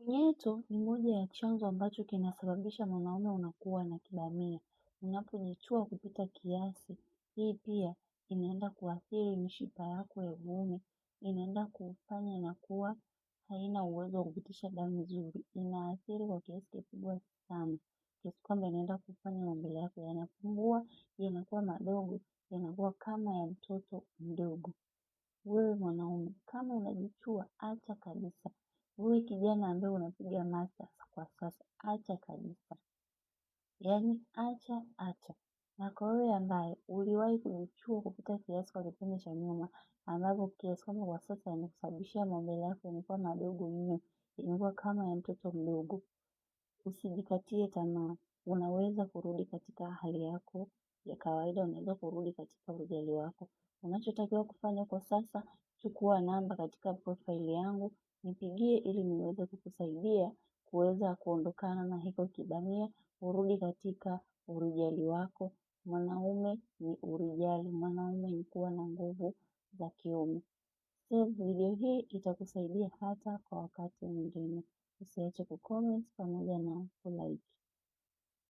Punyeto ni moja ya chanzo ambacho kinasababisha mwanaume unakuwa na kibamia. Unapojichua kupita kiasi, hii pia inaenda kuathiri mishipa yako ya uume, inaenda kufanya inakuwa haina uwezo wa kupitisha damu vizuri, inaathiri kwa kiasi kikubwa sana, kiasi kwamba inaenda kufanya maumbile yako yanapungua, yanakuwa madogo, yanakuwa kama ya mtoto mdogo. Wewe mwanaume, kama unajichua, acha kabisa. Wewe kijana ambaye unapiga masters kwa sasa, acha kabisa. Yaani acha acha. Na kwa wewe ambaye uliwahi kujichua kupita kiasi kwa kipindi cha nyuma, ambapo kiasi kwamba kwa sasa yamekusababishia maumbile yako yamekuwa madogo mno, yamekuwa kama ya mtoto mdogo, usijikatie tamaa. Unaweza kurudi katika hali yako ya kawaida, unaweza kurudi katika ujali wako. Unachotakiwa kufanya kwa sasa, chukua namba katika profaili yangu, nipigie ili niweze kukusaidia kuweza kuondokana na hiko kibamia, urudi katika urijali wako. Mwanaume ni urijali, mwanaume ni kuwa na nguvu za kiume. Save video hii itakusaidia hata kwa wakati mwingine. Usiache kucomment pamoja na kulike.